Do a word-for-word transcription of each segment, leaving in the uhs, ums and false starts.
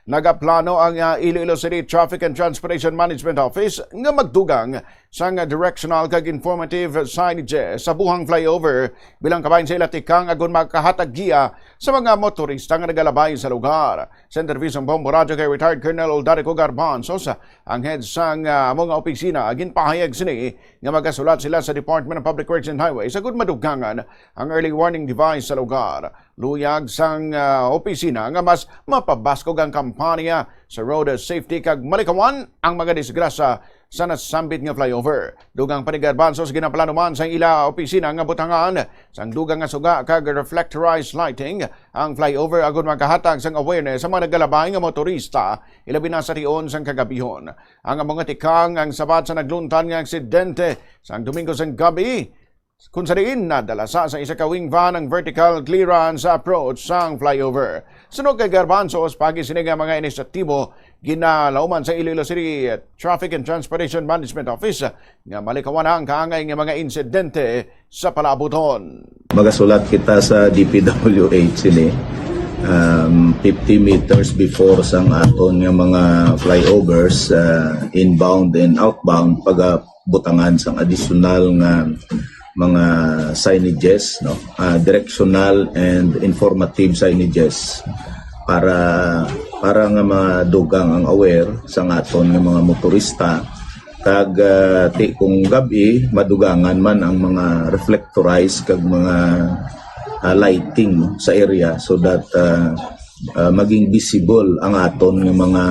Nagaplano ang, ah, Iloilo City Traffic and Transportation Management Office nga magdugang sang directional kag informative signage sa buhang flyover bilang kabahin sa ila tikang agon makahatag giya sa mga motorista nga nagalabay sa lugar. Sa interview sang Bombo Radyo kay retired Colonel Darico Garbanzos, ang head sang, ah, amo nga opisina, ginpahayag sini nga magasulat sila sa Department of Public Works and Highways agud madugangan ang early warning device sa lugar. Luyag sang, ah, opisina nga mas mapabaskog ang kampanya sa road safety kag malikawan ang mga disgrasya sa nasambit nga flyover. Dugang pa ni Garbanzos, ginaplano man sa ila opisina nga butangan sang dugang nga suga kag reflectorized lighting ang flyover agud makahatag sang awareness sa mga nagalabay nga motorista, ilabi na sa tion sang kagabihon. Ang mga tikang ang sabat sa nagluntan nga aksidente sang Domingo sang gabi, kung sa diin nadala sa, sa isa ka wing van ang vertical clearance approach sang flyover. Suno kay Garbanzos, pagi sini nga mga inisyatibo ginalauman sa Iloilo City Traffic and Transportation Management Office nga malikawan ang kaangay nga mga insidente sa palaabuton. Magasulat kita sa D P W H ini, um, fifty meters before sang aton nga mga flyovers, uh, inbound and outbound, pagabutangan sang additional nga mga signages, no? Ah, directional and informative signages para, para nga madugang ang aware sang aton nga mga motorista, kag, ah, ti kung gab-i madugangan man ang mga reflectorized kag mga, ah, lighting, no, sa area, so that, ah, ah, maging visible ang aton nga mga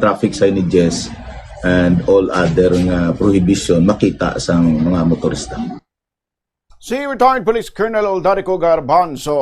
traffic signages and all other nga prohibition makita sang mga motorista. Si retired Police Colonel Oldarico Garbanzo.